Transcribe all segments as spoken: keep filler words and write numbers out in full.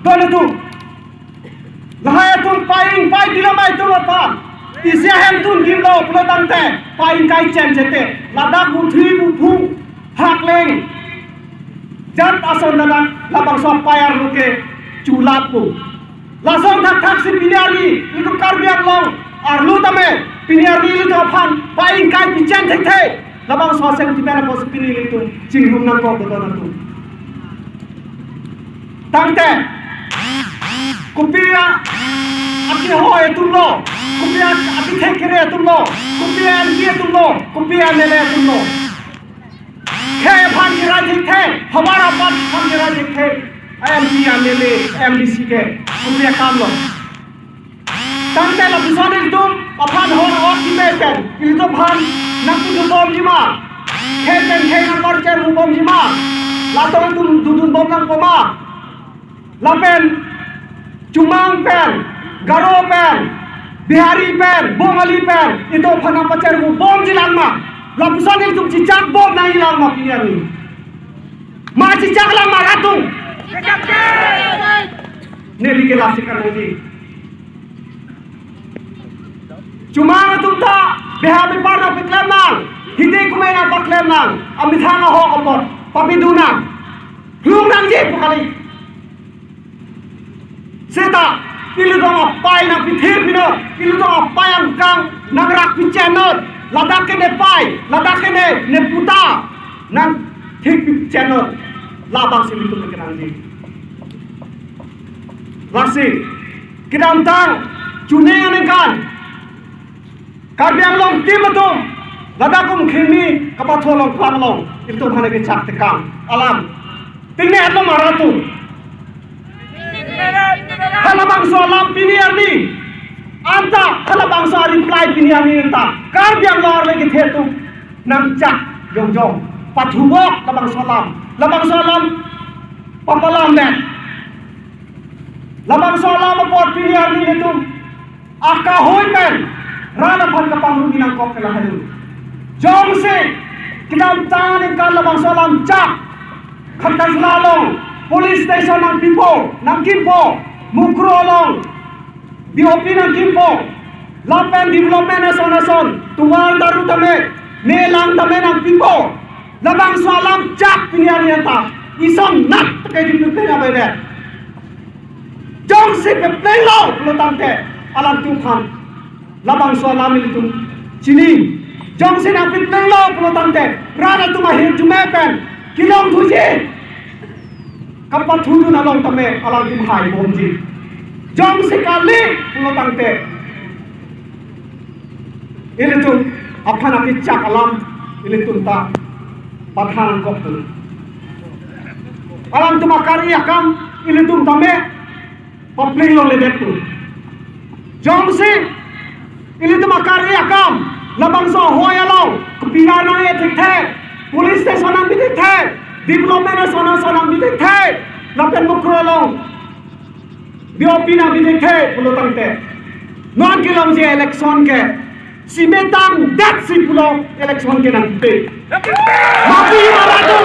Don atum. Lahai atum pa-ingpai dilama itum aphan. Isi ahemtun gimlo pulo tangte pa-ingkai chen chete. Ladak buthri buphu hakleng jat ason ladak labangso apei arlo ke chulap pu. Lason thakthaksi pini arni itum Karbi Anglong arlo tame pini arni itum aphan pa-ingkai pichen thekthe. Labangso aseng tipen apotsi pini itum chingrum nangkok, don atum. Tangte kopi a akehoi atumlo, kopi a akethek kere atumlo, kopi a M P atumlo, kopi a M L A atumlo. Khei aphan kerai thekthe, havar aphan kerai thekthe, M P, M L A, M D C ke kopi akamlo. Tangte lapuson itum aphan hor ot kipe pen itum aphan nangpudun bomji ma? Khei pen khei nangparcher bomji ma? Latum itum dudun bom nangpo ma? Lapen Chomang pen, Garo pen, Bihari pen, Bongali pen itum aphan nangpacher bomji lang ma? Lapuson itum chichak bom nangji lang ma pini arni? Ma chichak lang ma latum? Neli ke lasi kan neli. Chomang atum ta beha bepar nangpaklem nang, hidi kumei nangpaklem nang, amethang ahok apot papidun nang, lung nangji pu kali. Seta ilitum apei nangpithir pinon, ilitum apei angkang nangrak pichen non, ladak ke nepei, ladak ke ne nepu ta nangthik pichen non, labangsi ilitum kenangji. Lasi kedamtang June aningkan Karbi Anglong team atum ladak Umkhrimi kapathu along klang along ilitum aphan kechak tekang alam tingne atum arat atum. Halabangso alam pini arni anta, halabangso a-reply pini arni anta Karbi Anglong arlo kethe atum nangchak jongjong, pathubok labangso alam, labangso alam papalam pen. Labangso alam apot pini arni itum akahoi pen rat aphan kapangrumi nangkok ke lahai. Jongsi kedamtang aningkan labangso alam chak, Khatkasla along police station nangpipo, nangkimpo, Mukroh along B O P nangkimpo, lapen development ason ason, tovar taru tame, me lang tame nangpipo. Labangso alam chak pini arni anta ison nat teke di putri abai de. Jongsi peplenglo pulo tangte alangtum aphan labangso alam ilitum chini. Jongsi nangpeplenglo pulo tangte rat atum ahirjume pen kelong thuji, kapathudun along tame alangtum hai bomji. Jongsi kali pulo tangte ilitum aphan akechak alam ilitum ta pathang kok tu. Alangtum akari akam ilitum tame papling longledet tu. Jongsi ilitum akari akam labangso ahoi along kepingan nang-e thekthe, police station nangpi thekthe, development ason ason nangpi thekthe, lapen Mukroh along B O P nangpi thekthe pulo tangte, non kelongji election ke simetang datsi pulo election ke nangpi. Ma pi ma latum?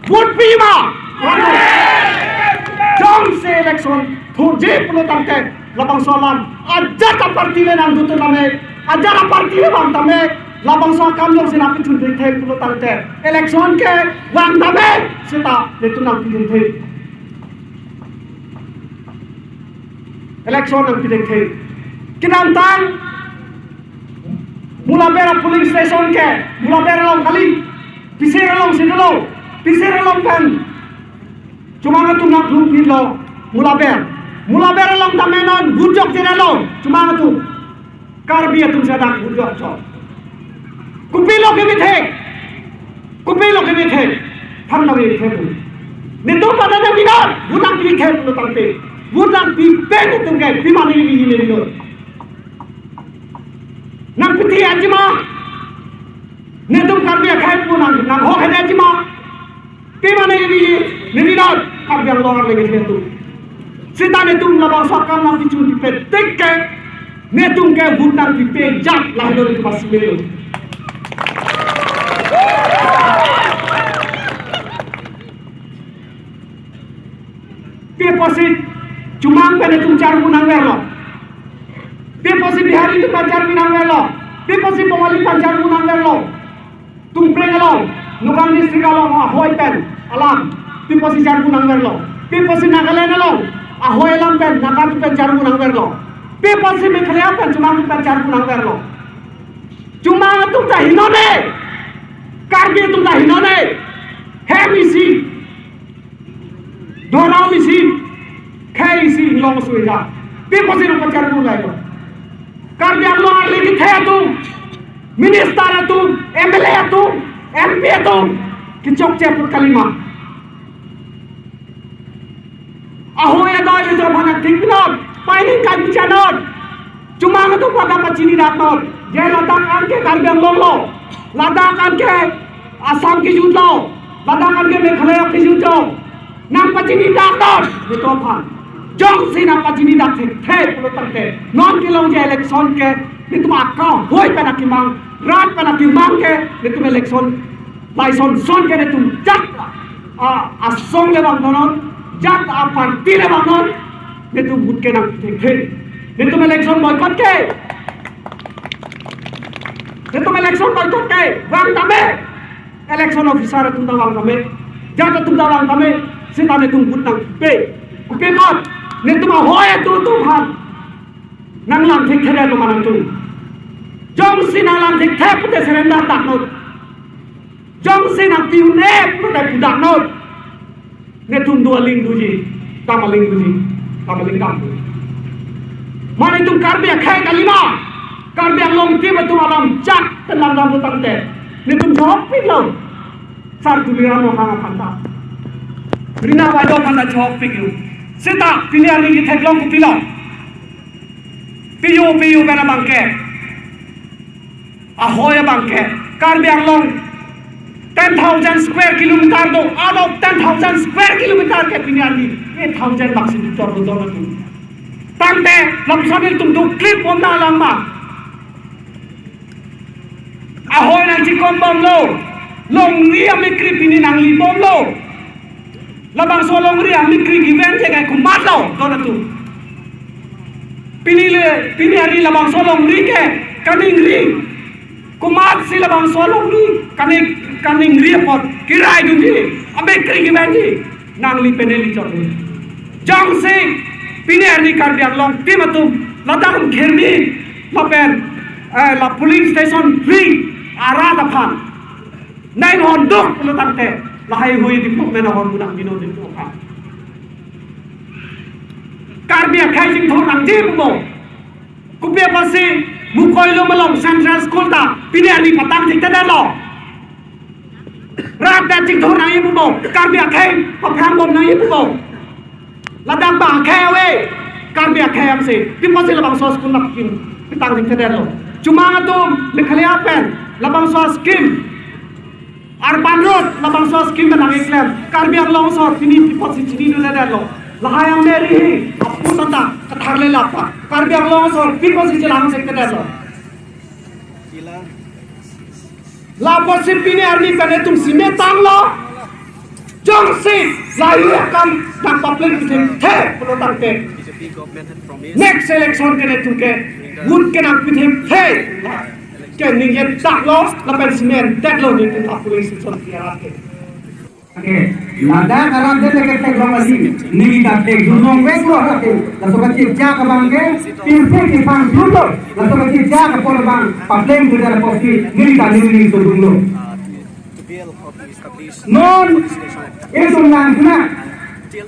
Vote pi ma latum? Jongsi election thurji pulo tangte labangso alam ajat aparty le nangdutun tame, ajat aparty le vang tame, labangso akam jongsi nangpithun thekthe pulo tangte election ke vang tame, seta netum nangpidun the. Election nangpi thekthe. Kedamtang Mulaber a-polling station ke Mulaber along kali, Pisir alongsi dolo, Pisir along pen Chomang atum nangphlung phitlo Mulaber. Mulaber along tame non vote jokjin along Chomang atum, Karbi atum si dak vote jokchot. Kopilo keme thek? Kopilo keme thek? Than nang keme thek. Netum pada nang minor, vote nangpi thek pulo tangte, vote nangpipe netum ke, pima neli hile minor. Nangpi thekji ma? Netum Karbi akhei pu nang, nanghok hedi ji ma? Pima neli, neli non Karbi Anglong arlo kethe atum. Seta netum labangso akam nangpichun pipe tik ke, netum ke vote nangpipe jat lahelo netum asimelo. Pi apotsi Chomang pen itum charpu nangverlo? Pi apotsi Bihari atum pen charpu nangverlo? Pi apotsi Bongali pen charpu nangverlo? Tungpreng along, Nagaon district along ahoi pen alam pi apotsi charpu nangverlo? Pi apotsi Nagaland along ahoi alam pen Naga atum pen charpu nangverlo? Pi apotsi Meghalaya pen Chomang atum pen charpu nangverlo? Chomang atum ta hingno ne, Karbi atum ta hingno ne. Hem isi, dhorom isi, khei isi, inglong isi ja. Pi apotsi nangpacharpu lailo? Karbi Anglong arli kethe atum, minister atum, M L A atum, M P atum kechokche apot kalima. Ahoi adai atum aphan thik pinon, pining kachinot. Chomang atum aphan pachini daknon. Je ladak anke Karbi Anglong lo, ladak anke Assam kejut lo, ladak anke Meghalaya kejut lo. Nangpachini daknon, netum aphan. Jongsi nangpachini dak thekthe pulo tangte, non kelongji election ke netum akahoi pen akemang, rat pen akemang ke netum election, lason son ke netum jat a, asong le vangnon, jat a party le vangnon, netum vote ke nangpi thekthe. Netum election boycott ke, netum election boycott ke vang tame. Election officer atum ta vang tame, jat atum ta vang tame, seta netum vote nangpipe. Kopi apot? Netum ahoi atum atum aphan nanglang thekthedetlo ma nangtum? Jongsi nanglang thekthe pute surrender daknon. Jongsi nangpi un-e pute pu daknon. Netum do aling doji, dam aling doji, dam aling dam doji. Mane itum Karbi akhei kalima, Karbi Anglong team atum alam chak tenang dam tangte, netum jawab piklo. Sar Tuliram Ronghang aphan ta, Rina Bajo aphan ta jawab piklo. Seta pini arni ketheklong kopilo? Piyo piyo pen abangke, ahoi abangke, Karbi Anglong ten thousand square kilometer do, out of ten thousand square kilometer ke pini arni eight thousand bak si diktor do don atum. Tangte lapuson ilitum do clip bomna alam ma? Ahoi nangchikom bomlo, longri amekri pini nangli bomlo. Labangso longri amekri kevan ke komatlo don atum? Pini le, pini arni labangso longri ke kaningri. Komatsi labangso longri kaning, kaningri apot kiraidunji, amekri kevanji? Nangli pen neli chot. Jongsi pini arni Karbi Anglong team atum ladak Kheroni lapen, eh, la polling station ri arat aphan nai hondok pulo tangte, lahai hui development ahormu nangpinon netum aphan. Karbi akhei chingthur nangji pu mo? Kopi apotsi Mukoilum along Central School ta pini arni patang thekthedetlo? Rat ta chingthur nangji pu mo? Karbi akhei paphrang bom nangji pu mo? Ladak ba akhei ave, Karbi akhei amsi, pi apotsi labangso school ta pin, patang thekthedetlo? Chomang atum Meghalaya pen labangso scheme, urban road labangso scheme nangkeklem, Karbi Anglong asor pini pi apotsi chinidunledetlo? Lahai ang meri hi apu tanta katharle lapa, Karbi Anglong asor pi apotsi chelang thekthedetlo? Lapotsi pini arni pen netum sime tanglo. Jongsi lahai akam nangpapleng thekthe pulo tangte, next election ke netum ke vote ke nangpi thekthe ke ningje daklo lapen sime detlo netum ta polling station pi arat ke. Oke, ladak arat det leke theklong kali, neli ta thekdun longveklo arat ke, laso kachechak abang ke pirthe kepangdunlo, laso kachechak apor abang paplengdunde apotsi neli ta neli sodunlo. Non itum nangkena,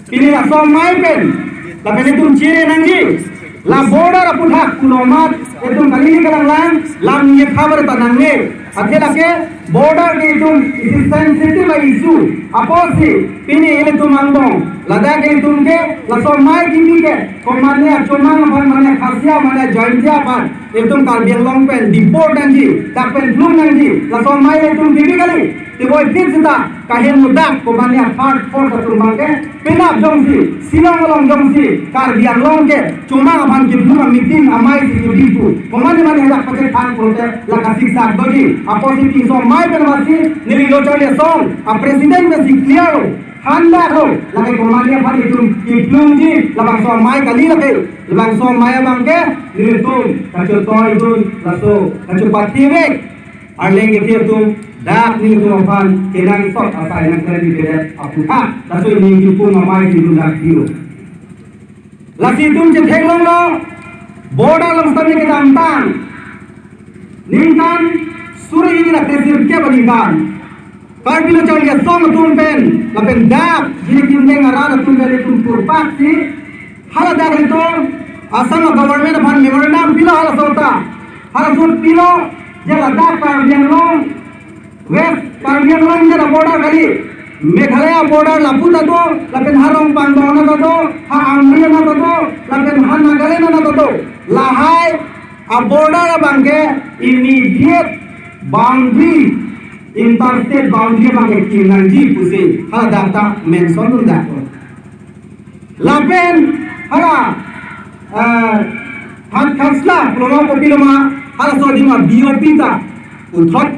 pini laso amei pen lapen itum chere nangji, la border aputhak kulomat itum kali ni kalang lang, lam ye khabar ta nangne. Athe lake border ke itum isi sensitive issue. Apotsi pini ilitum angbong, ladak ilitum ke laso amei kimi ke, komatne Chomang aphan, mane Khasia, mane Jaintia aphan, itum Karbi Anglong pen deport nangji, dak pen plung nangji, laso amei itum kimi kali. Teboi pit seta kaheno dak, komatne third, fourth atum abang ke, penap jongsi, Shillong along jongsi Karbi Anglong ke Chomang aphan keplung a-meeting amei si kebi pu, komatne mane dak pachethang pulote la kasiksak doji. Apotsi pinso amei pen basi neli lo charli asong a-president pen si clear lo, thandak lo, lake komatne aphan itum kiplungji, labangso amei kali lake, labangso amei abangke, nelitum, kachotoi dun, laso, kachopathivek, arleng kethe atum, dak nelitum aphan, kenangsot asai nangklarikledet aputhak, laso ningkipung amei si dun dak dilo. Lasi itum chetheklonglo, border along sitame kedamtang ningkan suri hini ra tresirkep aningkan Karbi Lo Charli Asong atum pen, lapen dak Jirik Kimdeng arat atum pen itum purpaksi, haladak itum Assam government aphan memorandum pilo halaso ta. Halaso pilo, je ladak Karbi Anglong, West Karbi Anglong nara border kali, Meghalaya border lapu ta do, lapen ha Rongpangdong nata do, ha Amri nata do, lapen ha Nagaland nata do. Lahai a border abangke immediate boundary, interstate boundary abangke kim nangji pusi haladak ta mention dundak. Lapen hala, eh, Hatkhatsla pulo ma, kopi lo ma, halaso adim a B O P ta puthot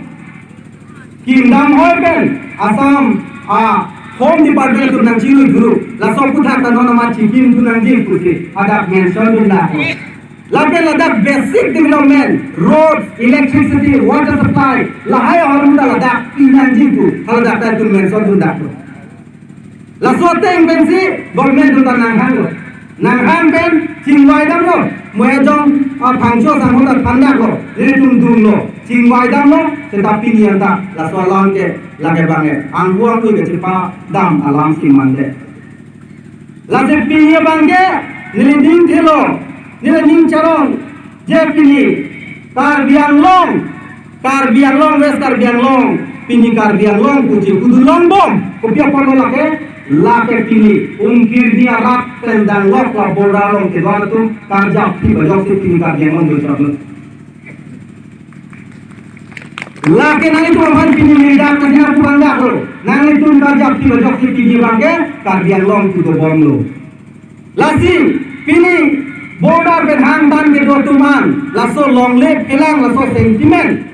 kimdam hoi pen Assam a Home Department atum nangchinglu juru, laso aputhak ta non amat chingkimthu nangji pusi hadak mention dundak. Lapen ladak basic development, roads, electricity, water supply, lahai ahormu ta ladak pi nangji pu, haladak ta itum mention dundak. Laso ateng pensi government atum ta nanghanglo. Nanghang pen chingvai damlo. Mohejong, ah, Phangcho asangho ta thandaklo. Nelitum dunlo. Chingvai damlo. Seta pini anta laso alam ke lake abangke anghu anghu kechepadam alam si mande. Lasi pini abangke neli ning thelo, neli ning charong, je pini Karbi Anglong, Karbi Anglong, West Karbi Anglong, pini Karbi Anglong pusi kudulong bom, kopi apotlo lake, lake pini Ungkirni arat pen danglok la border along kedo-an atum karjap thip ajoksi pini Karbi Anglong do chaplo. Lake nanglitum aphan pini neli dak kasiar purang daklo. Nanglitum karjap thip ajoksi pini abangke Karbi Anglong kudobomlo. Lasi pini border pen hangtan kedo atum an, laso longle phelang, laso sentiment,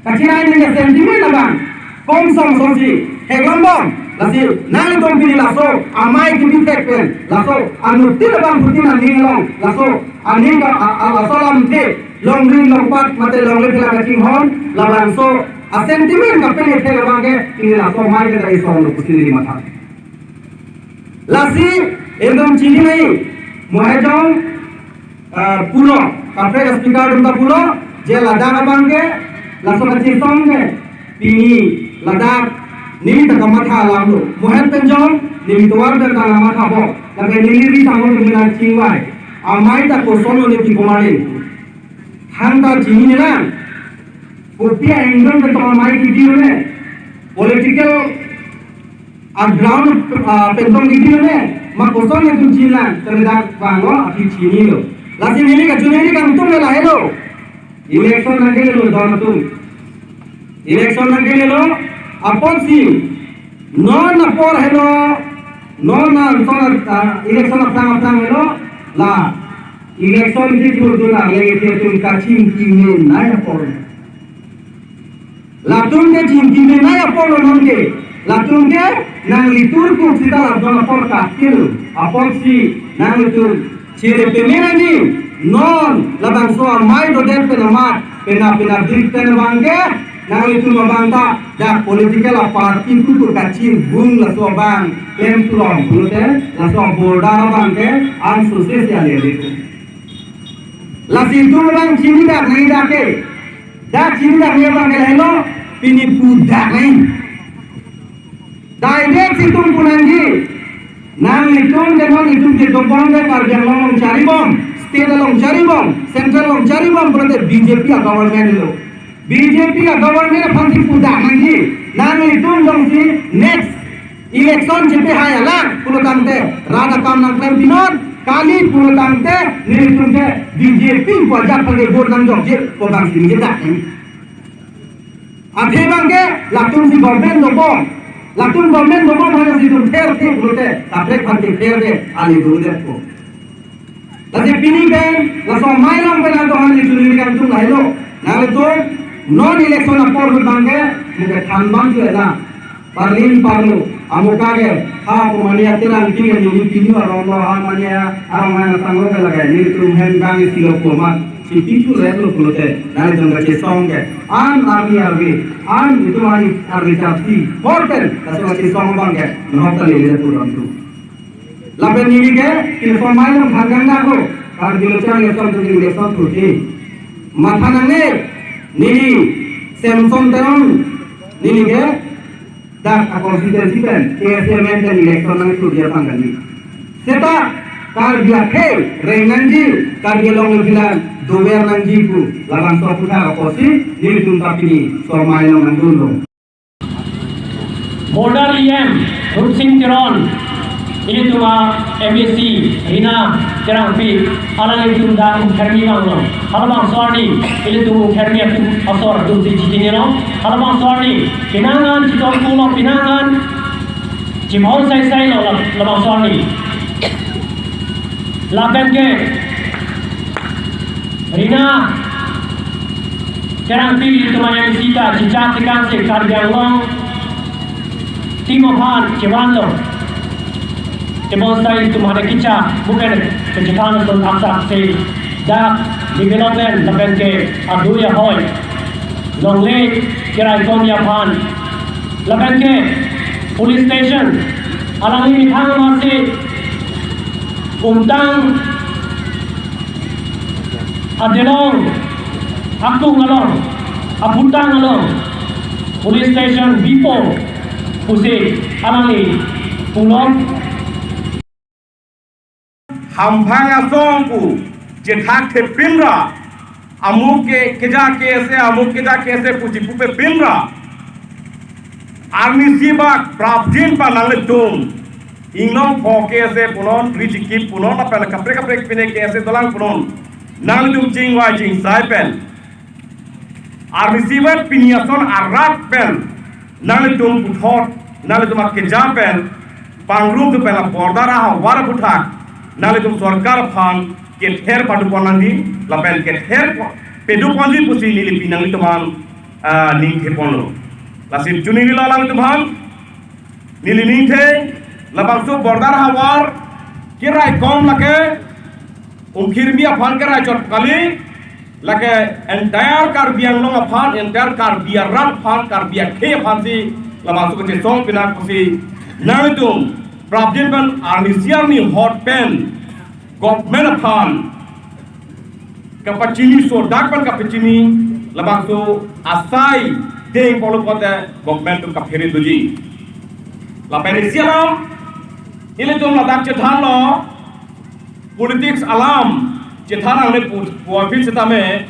kachirai nangji sentiment abang kom song songsi theklong bom. Lasi nanglitum pini laso amei kebi thek pen, laso anuttin abangphutin aning along, laso aning ka, a, a, laso alamthe longri longpat mate longle phelang kachinghon, labangso a sentiment kapele thek abangke pini laso amei ke dari song lo pusi neli matha. Lasi ekdom chini nai, Mohejong, ah, pulo, kaprek speaker atum ta pulo, je ladak abangke laso kachesong ke pini ladak neli ta kamatha alam lo. Mohen pen jong neli tovar pen ta kamatha bom. Lapen neli ri tanglo neli nangchingvai. Amei ta kosonlo neli komarli. Thangta chinine lang. Kopi a-angle pen tong amei kidi lo ne. Political a-ground, ah, pen tong kidi lo ne. Ma koson nelitum chinine lang. Tangte dak vanglo, aphi chinilo. Lasi neli kachinine kangtung le lahelo. Election nangkelelo don atum. Election nangkelelo apotsi non apor helo, non anson, ah, election aphrang aphrang helo, la election kethurdun arleng kethe atum kachingki menei apor. Latum ke chingki menei apor lo non ke. Latum ke nanglitum pu sita la don apor katil apotsi nanglitum chere peme nangji, non labangso amei dodet pen amat, pena pena dik pen abangke, nanglitum abang ta, dak political a-party kukur kachingvung laso abang, klem tulong pulote, laso border abangke, an sose si ale ale. Lasi itum abang chini dak nangji dak ke, dak chini dak nangji abangke lahelo, pini pu dak nangji. Direct si itum pu nangji. Nanglitum ke non itum ke dobom ke Karbi Anglong along charibom, state along charibom, central along charibom, pulote B J P a-government lo. B J P a-government aphan si pu dak nangji. Nanglitum jongsi next election chepehai alang pulo tangte, rat akam nangklem pinon, kali pulo tangte, nelitum ke B J P pu ajat aphan ke vote nangjokje pu abang si ningje dak nangji. Athe abangke latum si government dobom. Latum government dobom hana si itum therthe pulote, kaprek aphan ke therthe, ale dodet ko. Lasi pini pen, laso amei along pen ato han itum neli kangtung lahelo. Nanglitum, non election apor ahut abangke, muke thanbang si na. Parlin parlo. Amuka ke, ha pu mane atirang tinggi neli pinu arong lo, ha mane arong hana sanglo ke lake, nelitum hem gang isi lo pu amat, si pitu rek lo pulote, nanglitum kachesong ke, an army army, an itum an army chapsi, hor pen, laso kachesong abang ke, nahok ta neli pu dam tu. Lapen neli ke, ke somai long phan gang na ko, Karbi Lo Charli Asong tu neli asong tu ti. Matha nangne, neli, Samson Teron, neli ke, dak a constituency pen, K S A pen election nangkleji aphan kali. Seta Karbi akhei reng nangji, Karbi Anglong pen dover nangji pu, labangso aputhak apotsi, nelitum ta pini somai long nangdunlo. Border E M, Rupsing Teron, ilitum a M A C, Rina Terangpi, alanglitum dak Umkhermi vanglo. Halabangso arni, ilitum Umkhermi atum asor atumsi chitini lo. Halabangso arni, penang an chitong pulo, penang an chimhon sai sai lo, la-, labangso arni. Lapen ke, Rina Terangpi ilitum M A C ta chechak tekang si Karbi Anglong team aphan chevanlo. Tebonsai ilitum hade kicha bukan kechethan sun aksak si dak development lapen ke adu ya hoi longle keraikom ya aphan lapen ke police station alangli methang amatsi umtang adelong, akung along, aputang along, police station bipo pusi alangli pulo. Hamphang asong pu chethak thepin ra, amuk ke keja K S A, amuk keja K S A pu chipupe pin ra, arnisi bak prapjin pa nanglitum ingnong pho K S A punon, ri chikip punon, lapen kaprek kaprek pine K S A dolang punon, nanglitum chingvai chingsai pen, arnisi pen pini ason arat pen, nanglitum puthot, nanglitum akeja pen, pangrum tu pen la border ahavar aputhak, nanglitum sorkar aphan kether padupon nangji, lapen kether po-, peduponji pusi neli pi nanglitum aphan, ah, ningtheponlo. Lasi chunili lo nanglitum aphan, neli ningthe, labangso border ahavar, keraikom lake, Umkhermi aphan kerai chot kali, lake entire Karbi Anglong aphan, entire Karbi arat aphan, Karbi akhei aphansi, labangso kachesong pinak pusi, nanglitum, prapjin pen arnisi arni hot pen, government aphan, kapachini so dak pen kapachini, labangso asai deng polo kote government atum kaphere doji. Lapen isi alam, ilitum ladak chethanlo, politics alam, chethan nangne pu, puapin setame,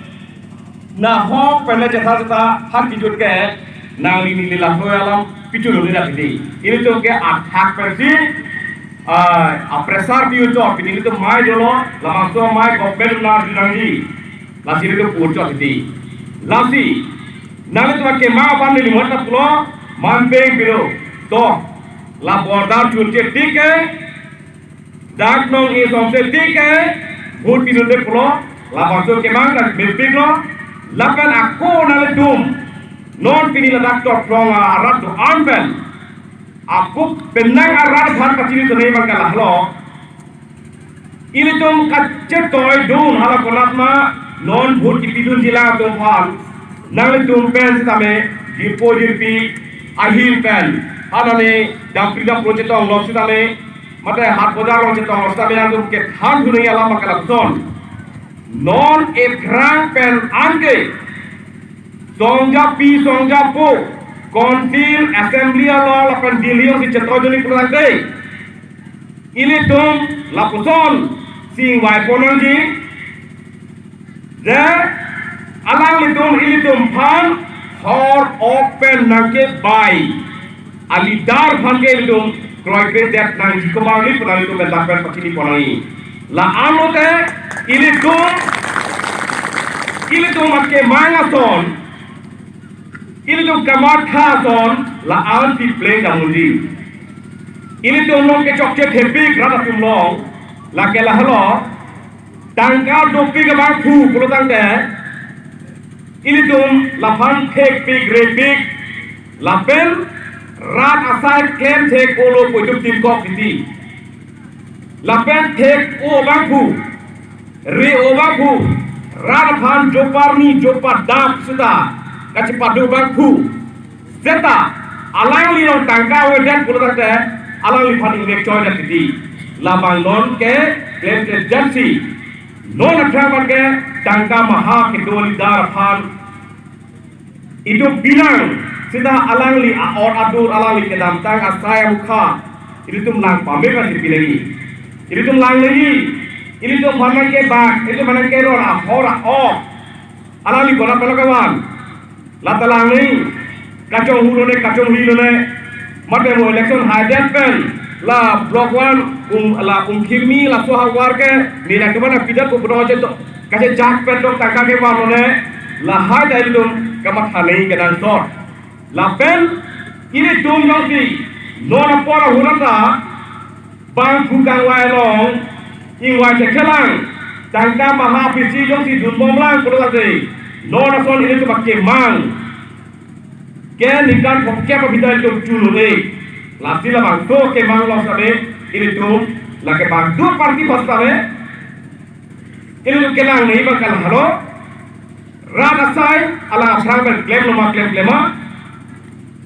nahok pen le chethan seta hak kijut ke, nangli neli laso alam pichun neli dak di. Ilitum ke athak pensi, ah, a pressure pi ucho, pini ilitum mai dolo, labangso mai government na dinangji. Lasi ilitum pu ucho di. Lasi, nanglitum kemang aphan neli mot na pulo, manpeng pilo. To, la border chunche tik ke, dak nong-e songse tik ke, vote pinunde pulo, labangso kemang dak mepik lo, lapen ako nanglitum, non pini ladak Tokphrong arat do-an pen, ako penang arat aphan pachini tonei bang ke lahelo, ilitum kachetoi dun hala konat ma, non vote kipidunji atum aphan, nanglitum pen setame, jirpo jirpi, ahin pen, anani, dampri dampro chetonglo setame, mate hat bojar along chetonglo setame, atum kethan thunei alam ma ke lapuson. Non ephrang pen anke, songjapi songjapo, council, assembly along lapen Delhi alongsi chetoi dunji pulo tangte, ilitum lapuson singvai pon nangji, je alanglitum ilitum aphan hor ok pen nangkebai a leader aphan ke ilitum kroikredet nangji komang li pu nanglitum pen dak pen pachini pon nangji. La-an lote ilitum, ilitum akemang ason, ilitum kamatha ason, la-ansi pleng damji. Ilitum nong kechokche thepik rat atum along, lake lahelo, tangka dopik abang phu pulo tangte, ilitum laphan thekpik repik, lapen Rat asai klem thek-olo pu itum tingkok titi. Lapen thek-o abangphu, re-o abangphu, rat aphan joparni jopadap seta kachepado abangphu, seta alangli along tangka avedet pulo tangte, alangliphan ingnek choidet titi. Labang non ke klemkle jansi. Non aphrang abangke tangka maha kedo leader aphan itum pinang, seta alangli a-or adur, alangli kedamtang asai amukha ilitum lang pame pasi pinangi. Ilitum lang nangji, ilitum aphan nangkebak, ilitum aphan nangkeron ahor a-ok alangli bona pelo kevan. Lata lang nangji, kachonghu lone, kachonghi lone, mate mo election haidet pen la block one, um, la Umkhirmi laso havar ke nina kemana pidat ko puno aja to. Kachejak pen dok tangka kevan lone, lahai ta ilitum kamatha nangji kenangsot. Lapen ilitum jongsi non apor ahut anta bangphu kangvai along ingvai chekhelang, tangka maha pisi jongsi dunbomlang pulo tangte, non ason ilitum akemang ke ningkan thomkep aphi ta ilitum chun un-e. Lasi labangso kemang along sitame ilitum lake bangdu party aphan sitame ilitum kelang nangji abang ke lahelo. Rat asai alang aphrang pen klemlo ma klemkle ma,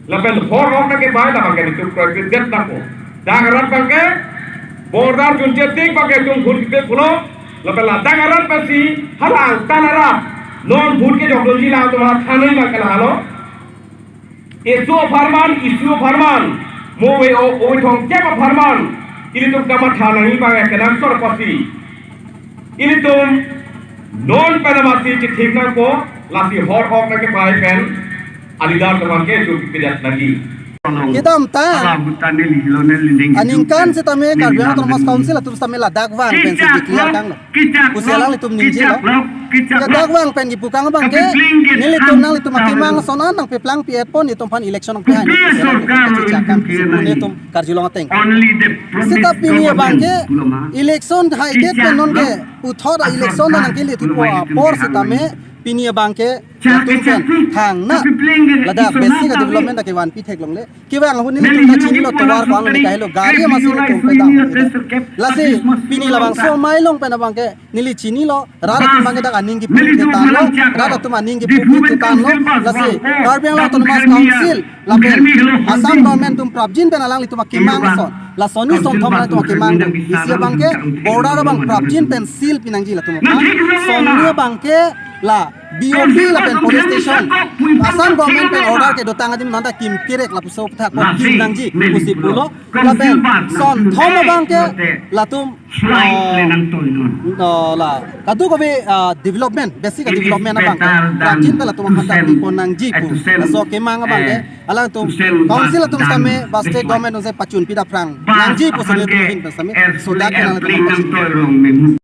lapen hor-ok nangkebai labang ke ilitum kroikredet nangpo. Dak arat abangke border chunche tik abangke itum vote kikle pulo. Lapen la dak arat pensi hala angtan arat non vote kejokdunji alangtum aphan than nangji abang ke lahelo. Eso apharman, issue apharman, mo ove o, ove thomkep apharman ilitum kamatha nangji abang kenangsot apotsi ilitum non pen amatsi chethik nangpo. Lasi hor-ok nangkebai pen a-leader atum aphan ke itum pipedet nangji. Kedamtang aningkan sitame Karbi Anglong Autonomous Council atum sitame ladak vang pensi declare tanglo pusi alanglitum ningjelo. Ladak vang pen kipu kang abangke nelitum nanglitum akemang ason an nangpeplang pi-etpon, netum aphan election nangpehai nang pusi alanglitum kachechak kang pusi pu netum karjulong ateng. Seta pini abangke election haidet pen nonke puthot a-election nangkele thupo apor sitame pini abangke netum pen thangnat ladak basic a-development ta kevanpi theklongle. Kevang ahut nelitum ta chinilo, tovar ko-an le kahelo, gari amatsi netum pedang. Lasi pini labangso amei along pen abangke neli chinilo, rat atum abangke dak aning kipu thetanlo, rat atum aning kipu thetanlo. Lasi Karbi Anglong Autonomous Council lapen Assam government atum prapjin pen alanglitum akemang ason, la sonni sonthom alanglitum akemang do. Isi abangke border abang prapjin pen seal pinangji latum aphan. Sonni abangke la B O P lapen police station, Assam government pen order kedotang adim nonta kim kerek lapuso aphuthak ko kim nangji pusi pulo. Lapen sonthom abangke latum, ah, ah, la kadokave, ah, development, basic development abangke prapjin pen latum aphan ta pipon nangji pu laso kemang abangke alangtum council atum sitame ba state government atum si pachunpi daphrang nangji pusi netum ahin pen sitame sodak pen alangtum pachun.